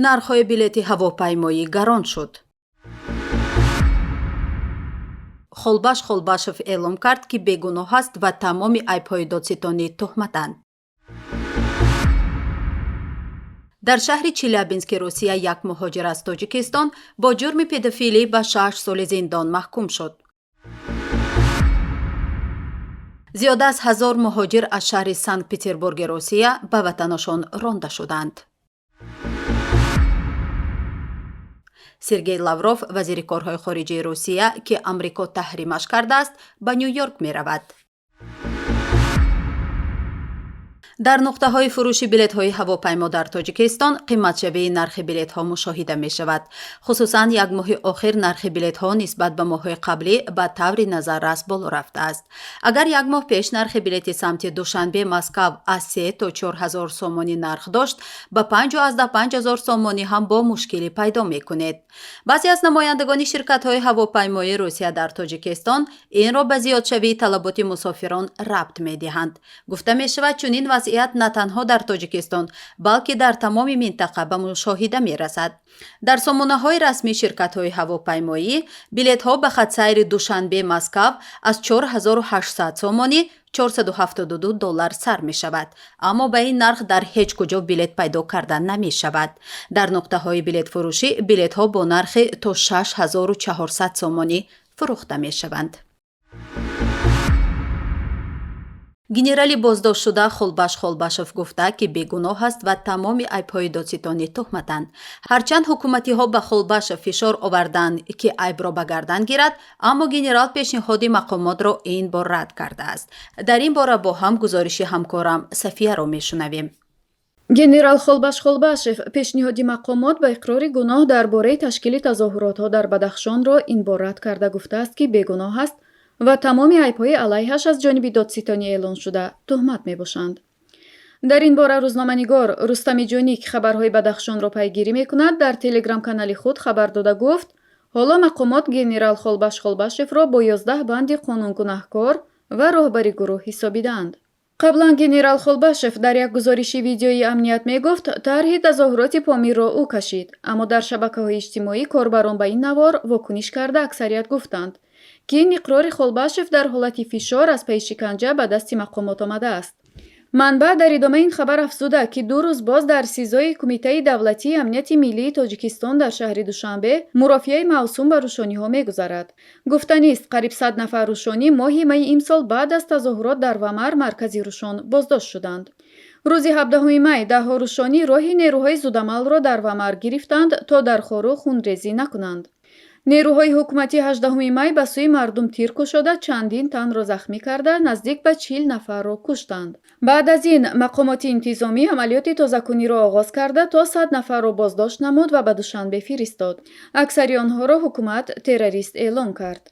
Нархҳои билети ҳавопаймоӣ гарон шуд. Холбаш Холбашев эълом кард, ки бегуноҳ аст ва тамоми айбҳои додситонӣ туҳматанд. Дар шаҳри Челябински Русия як муҳоҷир аз Тоҷикистон бо ҷурми педофилӣ ба 6 соли зиндон маҳкум шуд. Зиёда аз 1000 муҳоҷир аз шаҳри Санкт Петербурги Русия ба ватанашон ронда шуданд. Сергей Лавров, вазири корҳои хориҷии Русия, ки Амрико таҳримаш кардааст, ба Ню Йорк меравад. Дар нуқтаҳои фурӯши билетҳои ҳавопаймо дар Тоҷикистон қиматшавии нархи билетҳо мушоҳида мешавад. Хусусан, як моҳи охир нархи билетҳо нисбат ба моҳҳои қаблӣ ба таври назаррас боло рафтааст. Агар як моҳ пеш нархи билети самти Душанбе Москав аз 3 то 4 ҳазор сомонӣ нарх дошт, ба 5,5 ҳазор сомонӣ ҳам бо мушкилӣ пайдо мекунед. Баъзе аз намояндагони ширкатҳои ҳавопаймоии Русия дар Тоҷикистон инро ба зиёдшавии талаботи мусофирон рабт медиҳанд. Гуфта мешавад, чунин вазъият на танҳо дар Тоҷикистон, балки дар тамоми минтақа ба мушоҳида мерасад. Дар сомонаҳои расмии ширкатҳои ҳавопаймоӣ билетҳо ба хатсайри Душанбе Москав аз 4800 сомонӣ, 472 доллар сар мешавад, аммо ба ин нарх дар ҳеҷ куҷо билет пайдо карда намешавад. Дар нуқтаҳои билетфурӯшӣ билетҳо бо нархи то 6400 сомонӣ фурӯхта мешаванд. Генерали боздоштшуда Холбаш Холбашев гуфта, ки бегуноҳ аст ва тамоми айбҳои додситонӣ туҳматанд. Ҳарчанд ҳукуматиҳо ба Холбашев фишор оварданд, ки айбро ба гардан гирад, аммо генерал пешниҳоди мақомотро ин бор рад кардааст. Дар ин бора бо ҳам гузориши ҳамкорам Сафияро мешунавем. Генерал Холбаш Холбашев пешниҳоди мақомот ба иқрори гуноҳ дар бораи ташкили тазоҳуротҳо дар Бадахшонро ин бор рад карда, гуфтааст, ки бегуноҳ аст ва тамоми айбҳои алайҳаш аз ҷониби додситонӣ эълоншуда туҳмат мебошанд. Дар ин бора рӯзноманигор Рустами Ҷонӣ, ки хабарҳои Бадахшонро пайгирӣ мекунад, дар телеграм-канали худ хабар дода гуфт, ҳоло мақомот генерал Холбаш Холбашевро бо 11 банди қонун гунаҳкор ва роҳбари гурӯҳ ҳисобидаанд. Қаблан генерал Холбашев дар як гузориши видеои амният мегуфт, тарҳи тазоҳуроти Помирро ӯ кашид, аммо дар шабакаҳои иҷтимоӣ корбарон ба ин навор вокуниш карда, аксарият гуфтанд, ки ин иқрори Холбашев дар ҳолати фишор аз пайи шиканҷа ба дасти мақомот омадааст. Манбаъ дар идомаи ин хабар афзуда, ки 2 рӯз боз дар СИЗОи Кумитаи давлатии амнияти миллии Тоҷикистон дар шаҳри Душанбе мурофиаи мавсум ба рӯшониҳо мегузарад. Гуфтанист, қариб 100 нафар рӯшонӣ моҳи майи имсол баъд аз тазоҳурот дар Вамар, маркази Рӯшон, боздошт шуданд. Рӯзи 17 май даҳҳо рӯшонӣ роҳи нерӯҳои зудамалро дар Вамар гирифтанд, то дар Хоруғ хунрезӣ накунанд. Нерӯҳои ҳукуматӣ 18 май ба сӯи мардум тир кушода, чандин танро захмӣ карда, наздик ба 40 нафарро куштанд. Баъд аз ин мақомоти интизомӣ амалиёти тозакуниро оғоз карда, то 100 нафарро боздошт намуд ва ба Душанбе фиристод. Аксари онҳоро ҳукумат террорист эълон кард.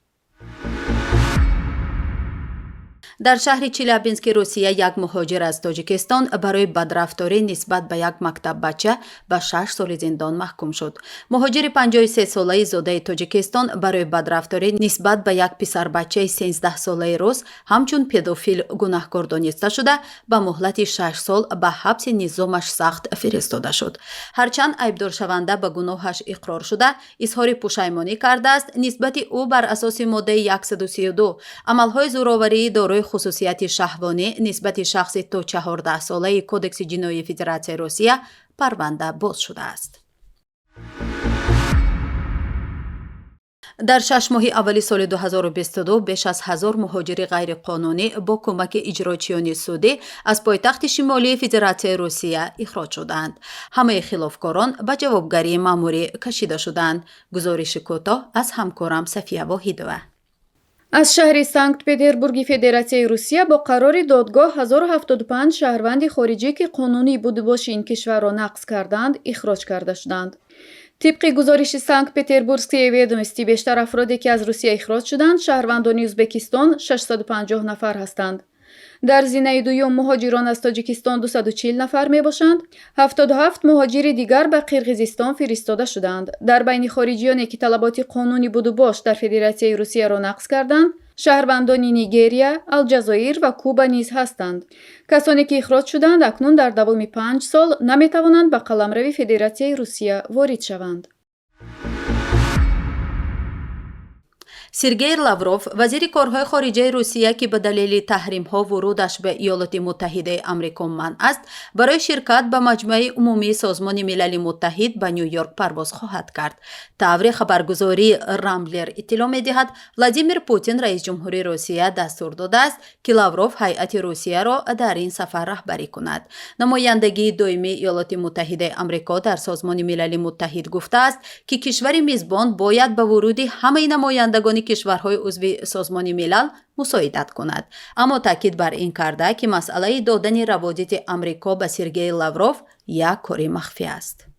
Дар шаҳри Челябински Русия як муҳоҷир аз Тоҷикистон барои бадрафторӣ нисбат ба як мактаббача ба 6 соли зиндон маҳкум шуд. Муҳоҷири 53-солаи зодаи Тоҷикистон барои бадрафторӣ нисбат ба як писарбачаи 13-солаи рус ҳамчун педофил гунаҳкор дониста шуда, ба муҳлати 6 сол ба ҳабси низомаш сахт фиристода шуд. Ҳарчанд айбдоршаванда ба гуноҳаш иқрор шуда, изҳори пушаймонӣ кардааст, нисбати ӯ бар асоси моддаи 132 амалҳои зӯроварии дорои хусусияти шаҳвонӣ нисбати шахси то 14-солаи Кодекси ҷиноии Федератсияи Русия парванда боз шудааст. Дар 6 моҳи аввали соли 2022 беш аз 1000 муҳоҷири ғайриқонунӣ бо кӯмаки иҷрочиёни судӣ аз пойтахти шимолии Федератсияи Русия ихроҷ шуданд. Ҳамаи хилофкорон ба ҷавобгарии маъмурӣ кашида шуданд. Гузориши кӯтоҳ аз ҳамкорам Сафия Воҳидова. Аз шаҳри Санкт-Петербурги Федератсияи Русия бо қарори додгоҳ 1075 шаҳрванди хориҷӣ, ки қонуни будубоши ин кишварро нақз карданд, ихроҷ карда шуданд. Тибқи гузориши Санкт-Петербургские ведомости, бештар афроде, ки аз Русия ихроҷ шуданд, шаҳрвандони Ӯзбекистон, 650 нафар ҳастанд. Дар зинаи дуюм муҳоҷирон аз Тоҷикистон, 240 нафар мебошанд. 77 муҳоҷири дигар ба Қирғизистон фиристода шуданд. Дар байни хориҷиёне, ки талаботи қонуни будубош дар Федератсияи Русияро нақз карданд, Шаҳрвандони Нигерия, Алҷазоир ва Куба низ ҳастанд. Касоне ки ихроҷ шуданд, акнун дар давоми 5 сол наметавонанд ба қаламрави Федератсияи Русия ворид шаванд. Сергей Лавров, вазири корҳои хориҷаи Русия, ки ба далели таҳримҳо вурудаш ба Иёлоти Муттаҳидаи Амрико манъ аст, барои ширкат ба Маҷмӯаи умумии Созмони Милали Муттаҳид ба Ню Йорк парвоз хоҳад кард. Тавре хабаргузории Рамблер иттилоъ медиҳад, Владимир Путин, раисҷумҳури Русия, дастур додааст, ки Лавров ҳайати Русияро дар ин сафар раҳбарӣ кунад. Намояндагии доимии Иёлоти Муттаҳидаи Амрико дар Созмони Милали Муттаҳид гуфтааст, ки кишвари мизбон бояд ба вуруди ҳамаи намояндагони кишварҳои узви Созмони Милал мусоидат кунад, аммо таъкид бар ин карда, ки масъалаи додани раводиди Амрико ба Сергей Лавров як кори махфӣ аст.